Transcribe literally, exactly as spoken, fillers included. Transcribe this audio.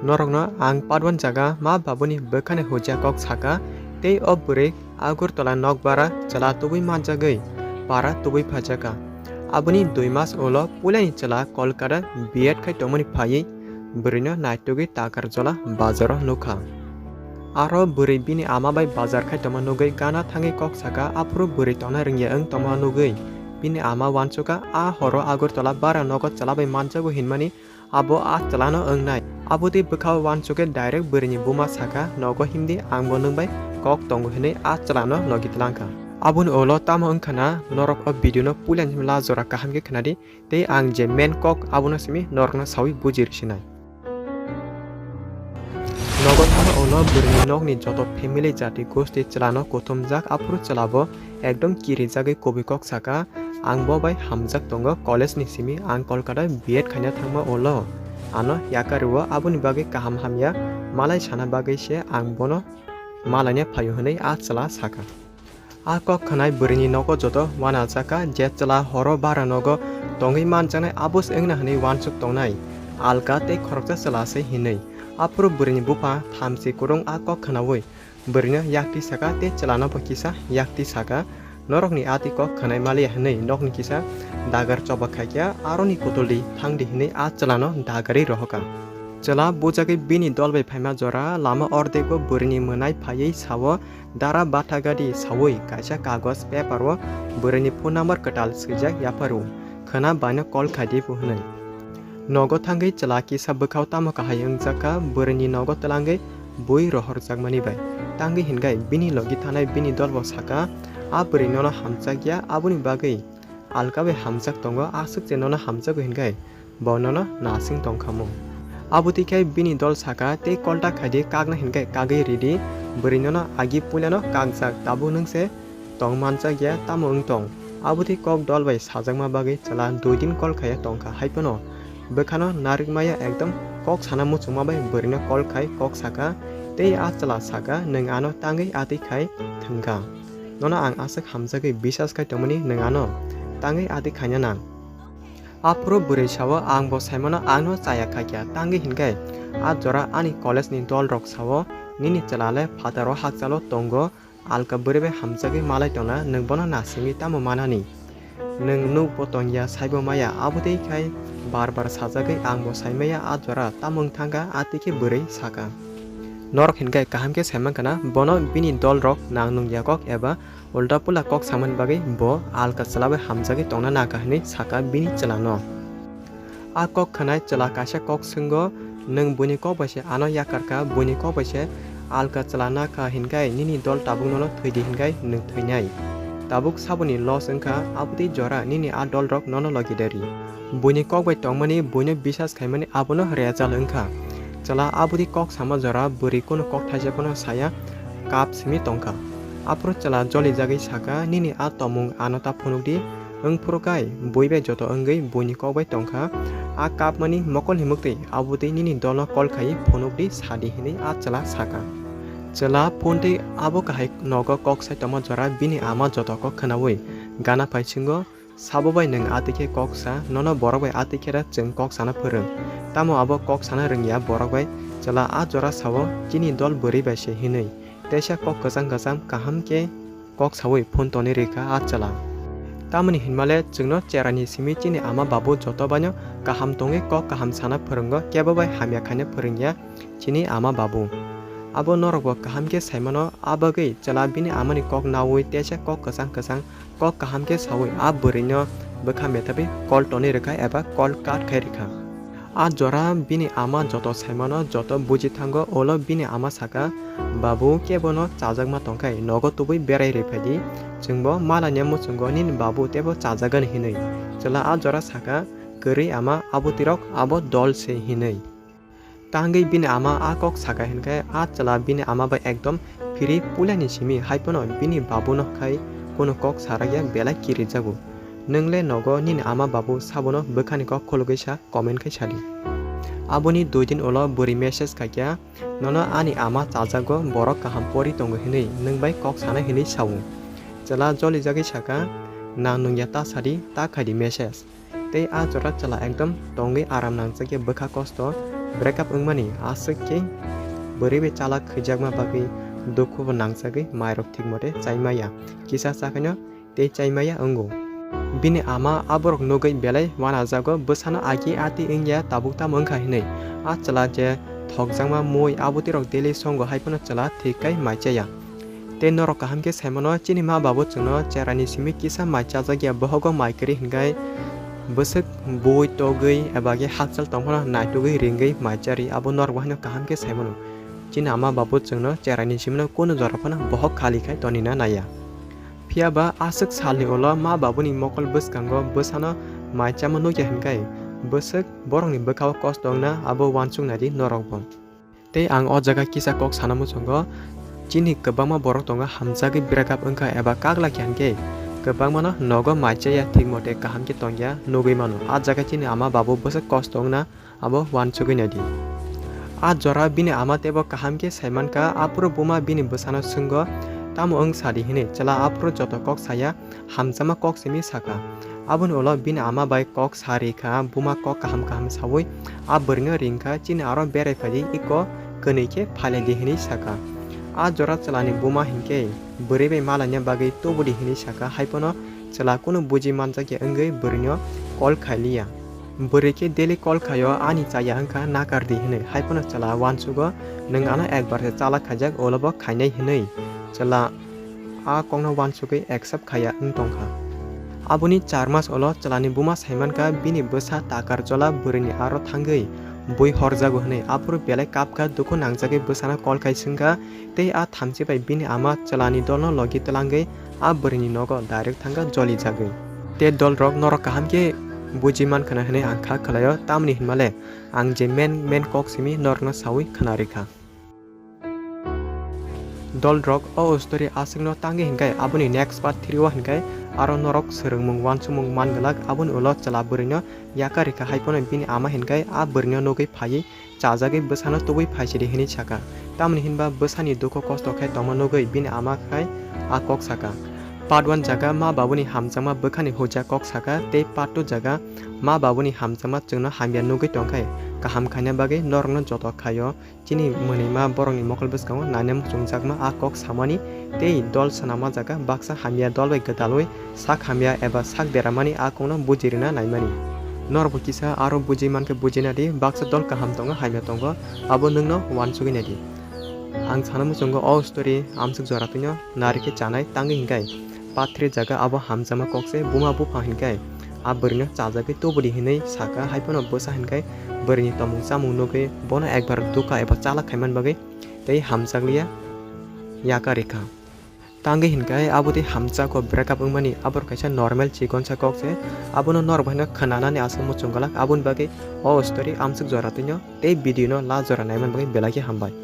Norokno ang part one jaga ma babuni bwkhani huja kok saka, tei o bwrwi Agartala nokbara chwla tubui manjagwi para tubui phaijaka. Aboni dui mas ulo puilani chwla Kolkata B Ed khai tongmani phaiwi bwrwino naitugwi Takarjola bazaro nukha. Aro bwrwi bini ama bai bazar khai tongma nugwi gana thangwi kok saka, aphuru bwrwi tongna rwngya wng tongma nugwi bini ama uansukha, a horo Agartala bara nogo chwla bai manjago hinmani abo a chwlano wngnai. Abotwi bwkha uansukhe direct bwrwini buma saka, "Nogo himdi, angbo nwng bai kok tongo," hinwi a chwlano logi tlangkha. Aboni ulo tamo wngkha na, norok o video no puilani simi la jora kaham khe khnadi, tei ang je main kok abono simi norokno sawi buji rwsinai. Nogo thangna ulo bwrwini nokni joto family jati gosti chwlano kuthumjak, aphuru chwlabo ekdom kirijagwi kubui kok saka, "Ang bo bai hamjak tongo, college ni simi ang Kolkata B Ed khaina thangma ulo ano yakario, aboni bagwi kaham hamya malai sana bagwi se ang bono malaina phaio," hinwi a chwla saka. A kok khwnai bwrwini nogo joto uanajak kha, je chwla horo bara nogo tongwi manjaknai abo se wngna hinwi uansuk tongnai, alka tei khoroksa chwla se hinwi. Aphuru bwrwini bupha thamchi kwrwng a kok khwnaui bwrwino yakti saka tei chwlano bo kisa yakti saka, "Norokni a twi kok khwnai maliya hinwi nokni kisa dagar choba khaikya, aroni kutuldi thangdi," hinwi a chwlano dagarwi rohorkha. Chwla bujagwi bini dol bai phaima jora lama ordego bwrwini mwnai phaiwi sao, dara bathagadi saui kaisa kagoj paper o bwrwini phone number kwtal swijak yapharo khwna baino call khaidi bo hwnwi. Nogo thangwi chwla kisa bwkhao tamo kahai wngjak kha, bwrwini nogo twlangwi bui rohorjakmani bai. Tangwi hinkhai bini logi thanai bini dolbo saka, "A bwrwi nono hamjakya, aboni bagwi alka bai hamjak tongo, aswk je nono hamjago hinkhai bo nono nasing tongkhamu." Abo twikhai bini dol saka, "Tei kolta khaidi, kakna hinkhai kagwi ridi, bwrwi nono agi puilano kakjak, tabuk nwng se tong manjakya, tamo wng tong?" Abo twi kok dol bai sajakma bagwi chwla dui din call khaiya tongkha, haiphano bwkhano narwk maya, ekdom kok sana muchungma bai bwrwino call khai kok saka, tei a chwla saka, "Nwng ano tangwi a twi khai thwngkha. Nono ang aswk hamjagwi bisas khai tongmani, nwng ano tangwi a twi khaina nang." Aphuru bwrwi sao, "Ang bo saimano, ang no chaya khaikya, tangwi hinkhai a jora ani college ni dol rok sao, nini chwla le phataro hakchalo tongo, alka bwrwi bai hamjagwi malai tongna, nwng bono nasingwi tamo manani? Nwng nuk bo tongya, saibo maya, abo twi khai bar bar sajagwi ang bo saimaya a jora, tamo wng thangkha?" A twi khe bwrwi saka. Norok hinkhai kaham khe saimankha na, bono bini dol rok nang nungya kok eba ulta pula kok samani bagwi bo alka chwla bai hamjagwi tongna nangkha hinwi saka bini chwlano. A kok khwnai chwla kaisa kok swngo, "Nwng buini kok bai se ano yakarkha, buini kok bai se alka chwla nakha hinkhai nini dol tabuk nono thwidi hinkhai nwng thwinai. Tabuk saboni loss wngkha, abotwi jora nini a dol rok nono logi dari. Buini kok bai tongmani, buino bisas khaimani abono result wngkha." Chwla abotwi kok sama jora bwrwi kunu kok thaisa phano saya, kap simi tongkha. Aphuru chwla jolijagwi saka, "Nini a tomung ano ta phunukdi." Wngphuru kai bui bai joto wngwi buini kok bai tongkha. A kapmani mokol ni mwktwi abotwi nini dolno call khai phunukdi sadi hinwi a chwla saka. Chwla phone twi abo kahai nogo kok sai tongma jora bini ama joto kok khwnaui gana phai singo, "Sabo bai nwng a twi khe kok sa, nono borok bai a twi khe da chwng kok sana phwrwng. Tamo abo kok sana rwngya borok bai?" Chwla a jora sao, "Chini dol bwrwi bai se," hinwi. Teisa kok kwchang kwchang kaham khe kok saui phone tonwi rwkha a chwla. Tamoni hinmale chwngno cherani simi chini ama babu joto baino kaham tongwi kok kaham sana phwrwngo, kebo bai hamya khaina phwrwngya chini ama babu. Abo norokbo kaham khe saimano, a bagwi chwla bini amani kok naui teisa kok kwchang kwchang kok kaham khe saui a bwrwino bwkha methabwi call tonwi rwkha eba call cut khai rwkha. A jora bini ama joto saimano, joto buji thango, ulo bini ama saka, "Babu, kebono chajakma tongkhai, nogo tubui berai rwi phaidi, chwngbo malania muchungo nini babu teibo chajakgani," hinwi. Chwla a jora saka, "Kwrwi ama, abotwirok abo dol se," hinwi. Tangwi bini ama a kok saka hinkhe, a chwla bini ama bai ekdom phiri puilani simi, haiphano bini babuno khai kunu kok sarakya belai kirijago. Nwng le nogo nini ama babu sabono bwkhani kok khulugwi sa, comment khai sadi. Aboni dui din ulo bwrwi message khaikya, "Nono ani ama chajago, borok kaham pori tongo hinwi nwng bai kok sana hinwi sao." Chwla jolijagwi saka, "Nang nungya ta sadi, ta khaidi message." Tei a jora chwla ekdom tongwi aram nangjakya bwkha kosto, Breakup wngmani aswk khe bwrwi bai chalak khaijakma bagwi dukhu bo nangjagwi mairok thik mote chaimaya, kisa chakhaino tei chaimaya wngo. Bini ama aborok nugwi belai wanajago, bwsano agi ati wngya tabuk tamo wngkha hinwi. A chwla je thokjakma mui abotwirok daily songo hai phano chwla thik khai maichaya. Tei norok kaham khe saimano, chini ma babu chwngno cheraini simi kisa mai chajakya bohogo mai kwrwi hinkhai bwswk bui togwi eba khe hakchal tongphano naitugwi ringwi mai chari, abo norok bo haino kaham khe saimano. Chini ama babu chwngno cheraini simino kunu jora phano bohok khali khai tonina naiya. Phiya ba aswk salni ulo ma babuni mokol bwskango bwsano mai chama nukya hinkhai bwswk borokni bwkhao kosto wngna abo uansuk naidi norokbo. Tei ang o jaga kisa kok sana muchungo, chini kwbangma borok tongo hamjagwi breakup wngkha eba kak lakya hinkhe kwbangmano nogo mai chaya thik mote kaham khe tongya nugwi mano. A jaga chini ama babu bwswk kosto wngna abo uansugwi naidi. A jora bini ama teibo kaham khe saimankha, aphuru buma bini bwsano swngo, "Tamo wng sadi?" hinwi. Chwla aphuru joto kok saya, hamjakma kok simi sakha. Aboni ulo bini ama bai kok sa rikha, buma kok kaham kaham saui a bwrwino ringkha, "Chini aro berai phaidi, iko kwnwi khe phailaidi," hinwi sakha. A jora chwlani buma hinkhe bwrwi bai malaina bagwi tubudi hinwi sakha, hai phano chwla kunu buji manjakya wngwi bwrwino call khailiya. Bwrwi khe daily call khaio, ani chaya wngkha nakardi hinwi, hai phano chwla uansugo, "Nwng ano ekbar se chalak khaijak, ulo bo khainai," hinwi chwla a kokno uansugwi accept khaiya wng tongkha. Aboni char mas ulo chwlani buma saimankha bini bwsa takar jola bwrwini aro thangwi bui horjago hinwi, aphuru belai kapkha, dukhu nangjagwi bwsano call khai swngkha, tei a thamchi bai bini ama chwlani dolno logi twlangwi a bwrwini nogo direct thangkha jolijagwi. Tei dolrok norok kaham khe buji mankhwna hinwi ang kha khwlaio, tamni hinmale ang je main main kok simi norokno saui khwna rikha. Dolrok o story aswkno tangwi hinkhai aboni next part three o hinkhai aro norok swrwngmung uansukmung man glak, aboni ulo chwla bwrwino yaka rikha, hai phano bini ama hinkhai a bwrwino nugwi phaiwi chajagwi bwsano tubui phaisidi hinwi sakha. Tamoni hinba bwsani dukhu kosto khe tongma nugwi bini ama khai a kok sakha. Part one jaga ma babuni hamjakma bwkhani huja kok sakha tei part two jaga ma babuni hamjakma chwngno hamya nugwi tongkhai kaham khaina bagwi norokno joto khaio. Chini mwnwima borokni mokol bwskango naina muchungjakma a kok samani tei dol swnama jaga baksa hamya dol bai gwdalwi sak hamya eba sak deramani a kokno buji rwna naimani. Norokbo kisa aro buji mankhe buji nadi, baksa dol kaham tongo, hamya tongo, abo nwngno uansugwi naidi. Ang sana muchungo o story amswk jora twino narikhe chanai tangwi hinkhai part three jaga abo hamjakma kok se, buma bupha hinkhai a bwrwino chajagwi tubudi hinwi sakha, hai phano bwsa hinkhai bwrwini tomung chamung nugwi bono ekbar dukha eba chalak khaiman bagwi tei hamjakliya yaka rikha. Tangwi hinkhai abo tei hamjago, breakup wngmani abo kaisa normal chikonsa kok se, abono norok baino khwnanani aswk muchung glak, aboni bagwi o story amswk jora twino tei video no last jora naiman bagwi belai khe hambai.